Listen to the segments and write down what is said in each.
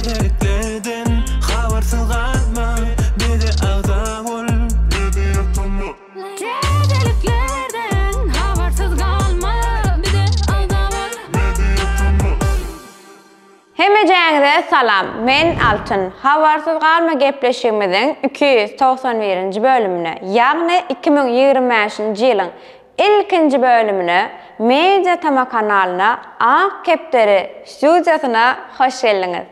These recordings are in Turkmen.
Täzeliklerden habarsyz galma bize agza bol. Täzeliklerden habarsyz galma bize agza bol. Hemmejäňize salam men Altyn habarsyz galma gepleşigimiziň 291-nji bölümine ýagny 2025-nji ýylyň Ilkinji bölümine Media Tama kanalyna Ak kepderi studiýasyna hoş geldiňiz.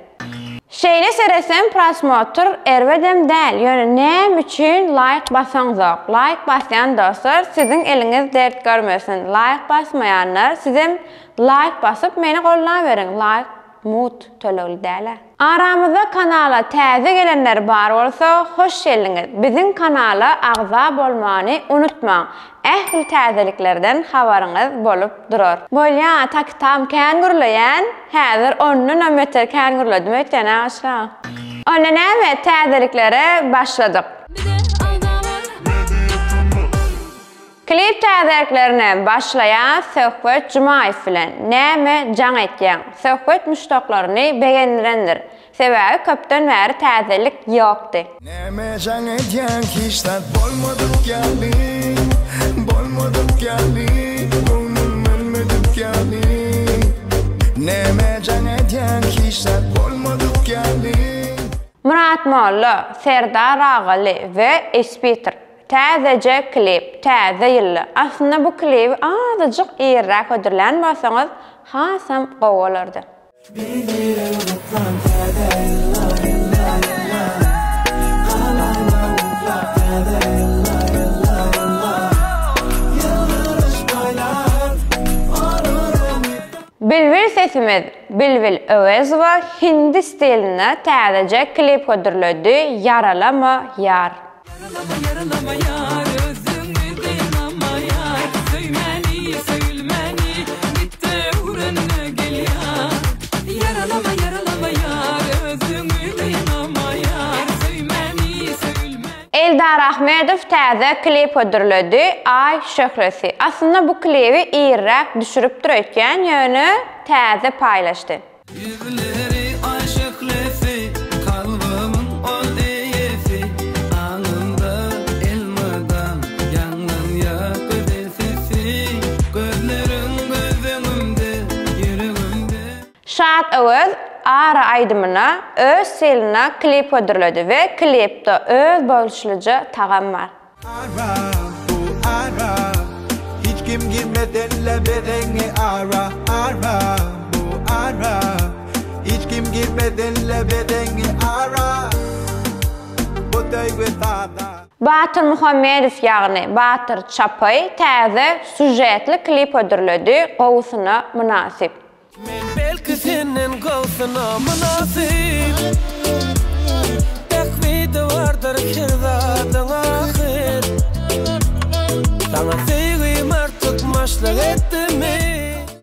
Şeýle seretsem prosmotr erbedem däl ýöne näme üçin laýk basaňzok laýk basýan dostlar siziň eliňiz dert görmesin laýk basmaýanlar sizem laýk basyp meni gollaberiň laýk Mugt tölegli dälä. Aramyzda kanala täze gelenler bar bolsa hoş geldiňiz biziň kanala agza bolmany unutmaň ähli täzeliklerden habaryňyz bolup durar. Bolýa takitam kän gürleýän häzir ondanam beter kän gürledim öýtýän aşa. Onda näme täzeliklere başladyk. Bize agza bol. Klip täzeliklerine başlaýas Söhbet Jumaýew bilen. Näme jaň etýäň? Söhbet muşdaklaryny begendirendir. Sebäbi köpden bäri täzelik ýokdy. Näme jaň edýäň hiç zat bolmadyk ýaly Bolmadyk ýaly Göwnüm ölmedik ýaly Näme jaň edýäň hiç zat bolmadyk ýaly. Myrat Molla, Serdar Agaly we Espitr. Täzeje klip, täze ýylda. Aslynda bu klibi azajyk irräk hödürlän bolsaňyz hasam gowy bolardy. Bir-biregi gutlan täze ýylda ýylda ýylda Galaýma uklap täze ýylda ýylda ýylda Ýylgyryş paýlar olur umyt. Bilbil sesimiz Bilbil Öwezowa hindi stilinde täzeje klip hödürledi Ýaralama ýar. Ýaralama ýaralama ýar özüňi gynama ýar Söýmäni söýülmäni gitde öwrenme gel ýar Ýaralama ýaralama ýar özüňi gynama ýar Söýmäni söýülmäni. Eldar Ahmedow täze klip hödürledi Aý şöhlesi. Aslynda bu klibi irräk düşüripdir öýtýän ýöne täze paýlaşdy. Ýüzleri aý şöhlesi, kalbymyň ol eýesi, Aňymda elmydam ýaňlanýar gözel sesi, Gözleriň göz öňümde, ýüregimde. Şat Öwez Ara aýdymyna öz stilinde klip hödürledi we klipde öz boluşlyja tagam bar. Ara bu ara Hiç kim girmez elle bezeňi ara Ara bu ara Hiç kim girmez elle bezeňi ara Bu söýgi sada. Batyr Muhammedow ýagny Batyr Çapaý täze sužetli klip hödürledi gowusyna mynasyp. Men belki senden gowsuna mynasyp Bähbidi bardyr her zadyň ahyr Saňa söýgim artykmaçlyk etdimi?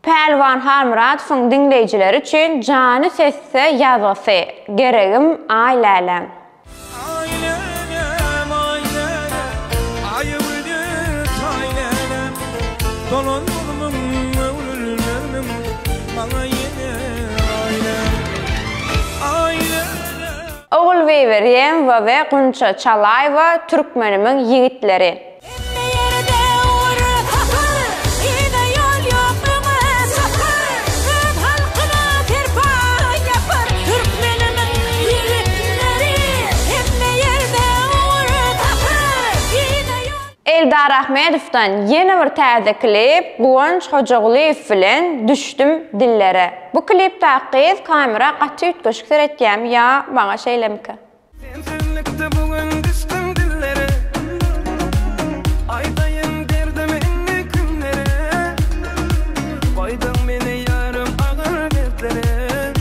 Pälwan Halmyradowyň diňleýjileri üçin jany sesse ýazgysy, Geregim aý läläm. Aý läläm, aý läläm, Aýa güne taý läläm, Dolanmazmyň, öwrülmezmiň maňa ýene aý läläm, aý läläm. Ogulbibi Rýemwa we Gunça Çalaýewa Türkmenimiň ýigitleri. Hemme ýerde ugur sapar, Yza ýol ýok öňe çapar, Öz halkyna serpaý ýapar, Türkmenimiň ýigitleri. Hemme ýerde ugur sapar, Yza ýol. Eldar Ahmedowdan ýene bir täze klip Guwanç Hojagulyýew bilen Düşdüm dillere. Bu klipdäki gyz kamera gaty üýtgeşik seretýämi ýa maňa şeýlemika? Sensizlikde bu gün düşdüm dillere Aýdaýyn derdimi indi kimlere Goýduň meni ýarym agyr dertlere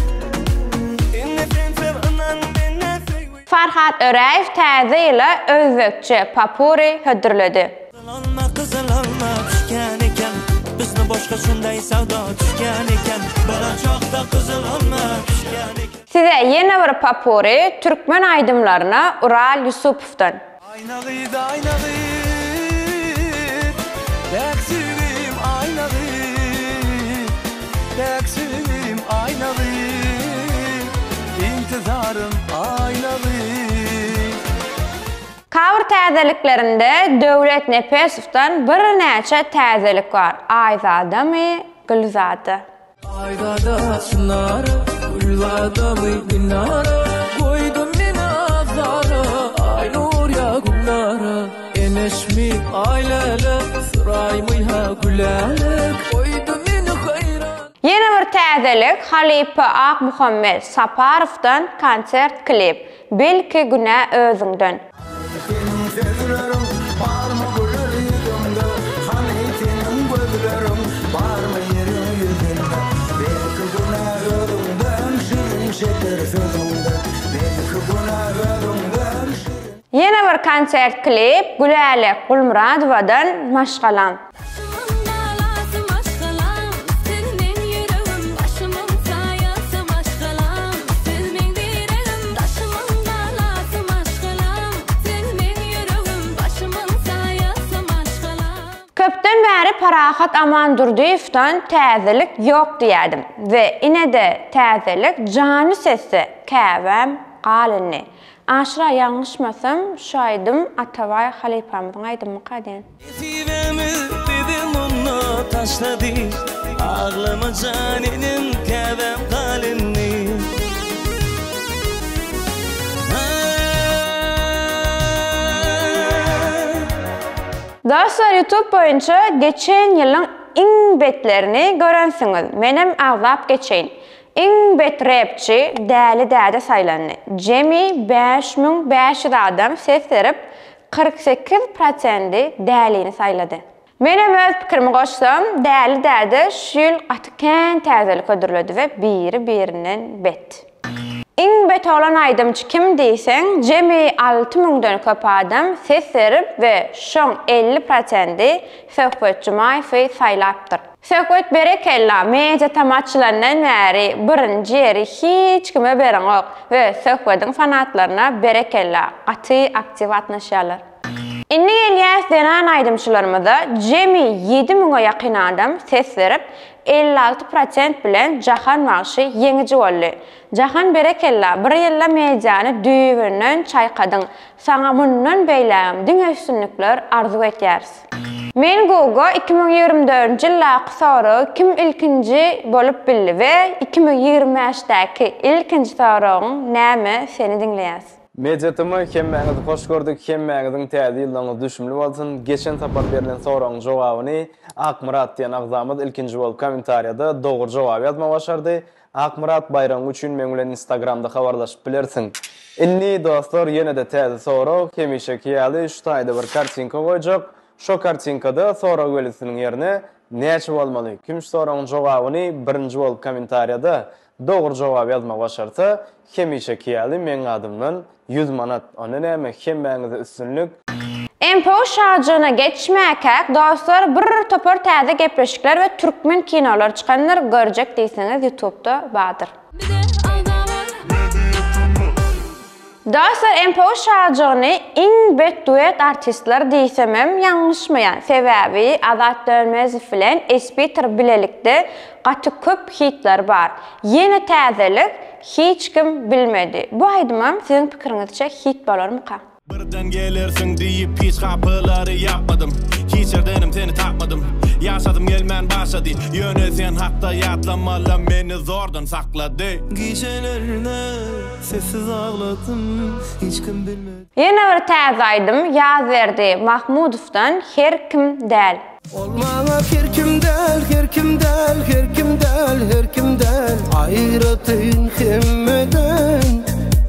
Indi sensiz ynan mende söýgi Farhat Öräýew täze ýyla özbekçe popuri hödürledi. Gyzyl alma gyzyl alma pişgan eken Bizni boshqa shunday savdo tushgan eken Bolachoqda gyzyl alma pishgan eken. Size ýene bir popuri türkmen aýdymlaryna Ural Ýusupowdan. Aýna gyz aýna gyz Päk söýgim aýna gyz Päk söýgim aýna gyz Intizar. täzeliklerinde Döwlet Nepesowdan birnäçe täzelik bar, Aýzadamy, Gülzada. Aýzada çynara, Gülzadamy minara, Goýdy meni azara, Aýnur ýa Gülnara, Eneşmi Aýläle, Syraýmy ýa Gülälek, Goýdy meni haýran. Ýene bir täzelik, halypa Akmuhammet Saparowdan konsert klip. Belki günä özüňden. Seniň sözleriň barmy güler ýüzüňde Hany seniň gözleriň barmy ýeriň ýüzünde Belki günä özüňden şirin şeker sözüňde Belki günä özüňden şirin. Ýene bir konsert klip Gülälek Gulmyradowadan Maşgalam. Daşymyň galasy maşgalam, Siz meň ýüregim, başymyň saýasy maşgalam, Siz meň diregim, Daşymyň galasy maşgalam, Siz meň ýüregim, başymyň saýasy maşgalam. Köpden bäri Parahat Amandurdyýewdan täzelik ýok diýýärdim we ine-de täzelik jany sesde käbäm gal indi. Aşyr-a ýalňyşmasam şu aýdym Atabaý halypamyzyň aýdymyka diýen. Nesibämiz bizi munda taşlady Aglama jan inim käbäm gal indi. Dostlar youtube boýunça geçen ýylyň iň betlerini görensiňiz menem agzap geçeýin iň bet repçi Däli däde saýlandy jemi 5500 adam ses berip 48 prosendi Dälini saýlady. Menem öz pikirimi goşsam, Däli däde şu ýyl gaty kän täzelik hödürledi we biri birinden bet. Iň bet oglan aýdymçy kim diýseň, jemi alty müňden köp adam ses berip we şoň 50 prosendi Söhbet Jumaýewi saýlapdyr. Söhbet berekella media tam açylandan bäri birinji ýeri hiç kime bereňok we Söhbediň fanatlaryna berekella gaty aktiw gatnaşýarlar. Indi gelýäs zenan aýdymçylarymyza jemi ýedi müňe ýakyn adam ses berip 56 prosent bilen Jahan bagşy ýeňiji boldy. Jahan berekella bir ýylda mediany düýbünden çaýkadyň saňa mundan beýlägem diňe üstünlikler arzuw etýäris. Men Guga 2024-nji ýyldaky soragy kim ilkinji bolup bildi we 2025-däki ilkinji soragyň näme seni diňleýäs. Media TM hemmäňizi hoş gördük hemmäňiziň täze ýyllaňyz düşümli bolsun geçen sapar berlen soragyň jogabyny Akmyrat diýen agzamyz ilkinji bolup kommentariýada dogry jogaby ýazmagy başardy Akmyrat baýragyň üçin meň bilen instagramda habarlaşyp bilersiň. Indi dostlar ýenede täze sorag hemişeki ýaly şu taýda bir kartinka goýjak şo kartinkada sorag belgisiniň ýerine näçe bolmaly kim şu soragyň jogabyny birinji bolup kommentariýada dogry jogaby ýazmagy başarsa hemişeki ýaly meň adymdan 100 manat onda näme hemmäňize üstünlik. MPU şajygyna geçmäkäk dostlar bir topar täze gepleşikler we türkmen kinolar çykandyr görjek diýseňiz ýutubda bardyr. Dostlar MPU şajygyny iň bet duet artistler diýsemem ýalňyşmaýan sebäbi Azat Dönmezow bilen Espitr bilelikde gaty köp hitleri bar. Ýene täzelik hiç kim bilmedi. Bu aýdymam siziň pikiriňizçe hit bolarmyka? Birden gelersiň diýip hiç gapylary ýapmadym Hiç ýerdenem seni tapmadym Ýaşasym gelmän başlady Ýöne sen hakda ýatlamalam meni zordan saklady. Gijelerde sessiz agladym Hiç kim bilmedi. Ýene bir täze aýdym Ýazberdi Mahmudowdan Her kim däl. Ol maňa her kim däl, her kim däl, her kim däl, her kim däl Aýratyn hemmeden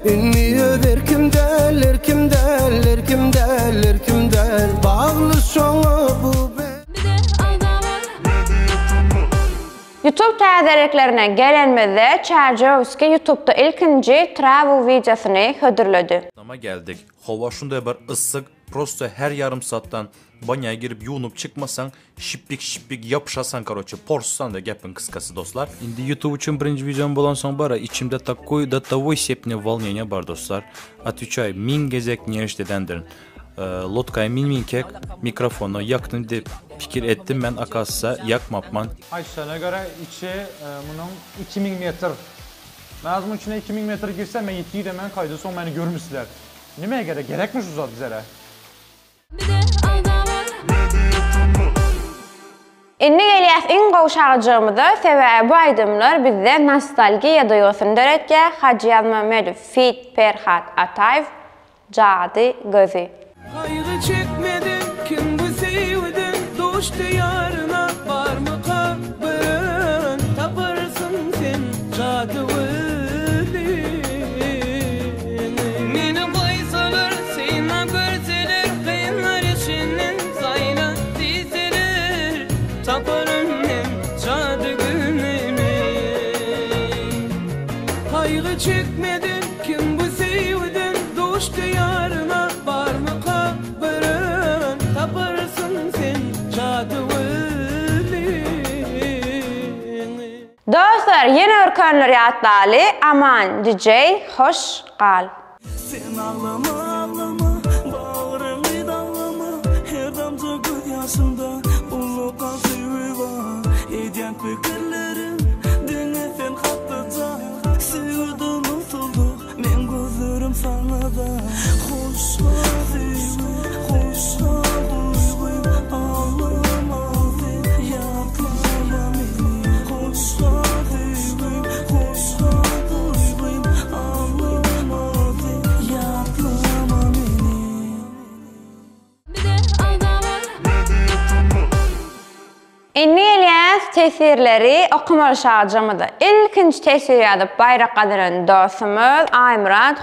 Indi öz erkim däl, erkim däl, erkim däl, erkim däl Bagly şoňa bu Youtube täzeliklerine gelenimizde Çärjewski Youtube-da ilkinji travel wideosyny hödürledi. Nama geldik. Howa şunday bir yssyk, prosto her ýarym saatdan Banýa girip ýuwunyp çykmasaň şipbik şipbik ýapyşasaň karoçe porssan da gepiň kyskasy dostlar. Indi youtube üçin birinji wideom bolansoň bara içimde takoý do towoý stepeni wolneniýa bar dostlar. Otweçaý miň gezek nirişt edendirin. Lodkaya minminkek mikrofona ýakdym dip pikir etdim men akazsa ýakmapman. Aýtşyna görä içi munuň 2000 metr. Men az muň içine 2000 metr girsem men ýitgi gidemen kaýda soň meni görmüsler. Nime gerek gerekmi şu zat bizere. Bize agza bol. Indi gelýäs iň gowy şagjygymyza, sebäbi bu aýdymlar bizde nostalgiýa duýgusyny döretýär, Hajy Ýazmämmedow feat Perhat Ataýew Jady gözi. Gaýgy çekmedi kim bu söýgüden duşdy ýaryna barmyka bir taparsyň sen jady gözüňi. Meni goýsalar syna görseler gyzlar içinden saýla diýseler taparyn men jady gözüňi. Gaýgy çekmedi kim bu söýgüden duşdy ýaryna barmyka birin taparsyň sen jadygöýliňi. Dostlar ýene bir könleri ýatlaly Aman DJ hoş gal. Sen aglama aglama bagryňy daglama her damja göz ýaşyňda ullakan söýgi bar edýän pikirlerim diňe sen hakda jan söýgüden utuldy meň gözlerim saňa da hoş gal söýgi hoş gal duýgy aglama sen ýatlama meni hoş gal söýgi hoş gal duýgym aglama sen ýatlama meni. Bize agza bol. Indi gelýäs teswirleri okamaly şajygymyza. Ilkinji teswir ýazyp baýrak gazanan dostumyz Aýmyrat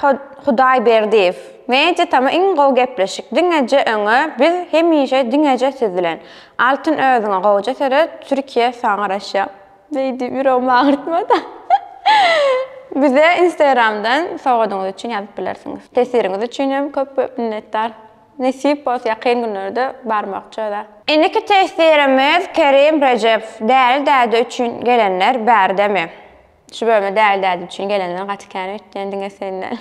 Hudaýberdiýew. Media tama iň gowy gepleşik diňeje öňe biz hemişe diňeje siz bilen. Altyn özüňe gowja seret Türkiýe saňa garaşýa. Beý diýip ýüregimi agyrtmada. Bize instagramdan sowgadyňyz üçin ýazyp bilersiňiz. Teswiriňiz üçin hem köp köp minnetdar. Nesip bolsa ýakyn günlerde barmakçy özä. Indiki teswirimiz Kerim Rejepow Däli däde üçin gelenler bärdemi? Şu bölüme Däli däde üçin gelenler gaty kän öýtýän diňe senden.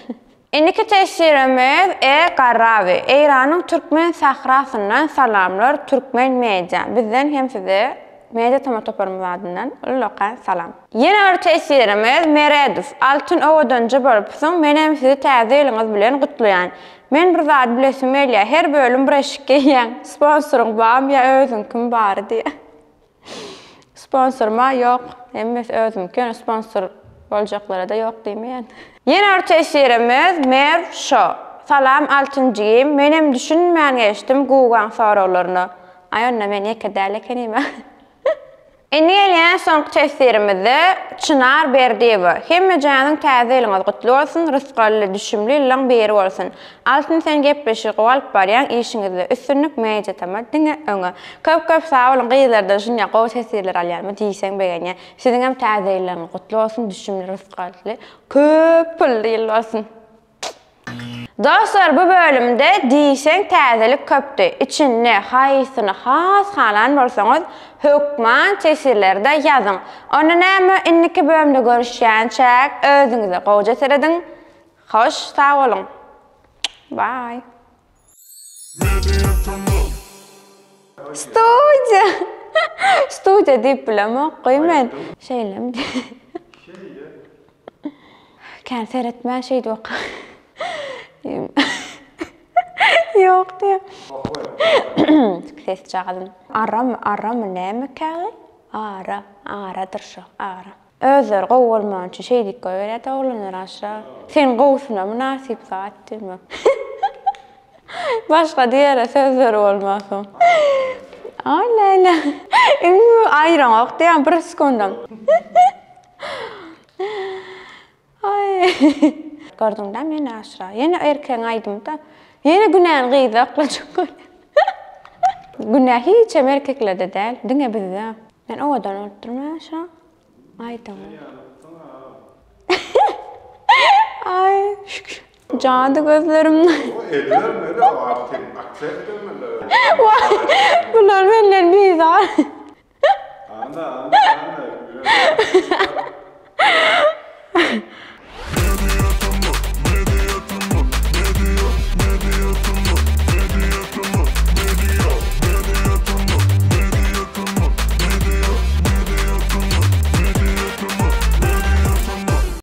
Indiki teswirimiz E Garrawy Eýranyň türkmen sahrasyndan salamlar Türkmen media bizden hem size Media tama toparymyz adyndan ullakan salam. Ýene bir teswirimiz Meredow Altyn owadanja bolupsyň menem sizi täze ýylyňyz bilen gutlaýan. Men bir zady bilesim gelýär her bölüm bir eşik geýýäň sponsoryň barmy ýa özüňkimi bary diýýär. Sponsorma ýok hemmesi özümki ýöne sponsor boljaklarada ýok diýmeýän. Ýene bir teswirimiz Merw şo. Salam Altyn jigim menem düşünmän geçdim Gugaň soraglaryna. Aý onda men ýeke däl ekenimä. Indi gelýän soňky teswirimizde Çynar Berdiýewa. Hemmejäniň täze ýylyňyz gutly bolsun, rysgally, düşümli ýyllaň biri bolsun. Altyn sen gepleşigi gowy alyp barýaň işiňizde üstünlik Media Tama diňe öňe. Köp köp sag boluň gyzlardan şunýa gowy teswirler alýanyma diýseň begenýän. Siziňem täze ýyllaryňyz gutly bolsun düşümli rysgally köp pully ýyl bolsun. Dostlar bu bölümde diýseň täzelik köpdi. Içinde haýsyny has halan bolsaňyz hökman teswirlerde ýazyň. Onda näme indiki bölümde görüşýänçäk özüňize gowja serediň. Hoş sag boluň. Bye. Studiýa. Studiýa diýip bilemok goý men. Şeýlemi? Şeýle. Kän seretmän şeýdip oka. Ýok diýýär. Sesjagazym. Aramy, aramy nämekägi? Ara, aradyr şo, ara. Özleri gowy bolmany üçin şeý diýip goýberýär-de oglanlar aşa. Sen gowusyna mynasyp zat diýmek. Başga diýere sözleri bolmansoň. Aý läle. Aýraňok diýýän bir sekundam. Aý. Gördüňdä meni Aşra. Ýene erkegiň aýdymyda. Ýene günäni gyza oklajak bolýar. Günä hiçem erkeklerde däl, diňe bizde. Men owadan bolupdyrmy Aşra? Aýdym. Aý. Jady gözlerim. Waý, bular menden bizar. Ana, ana, ana.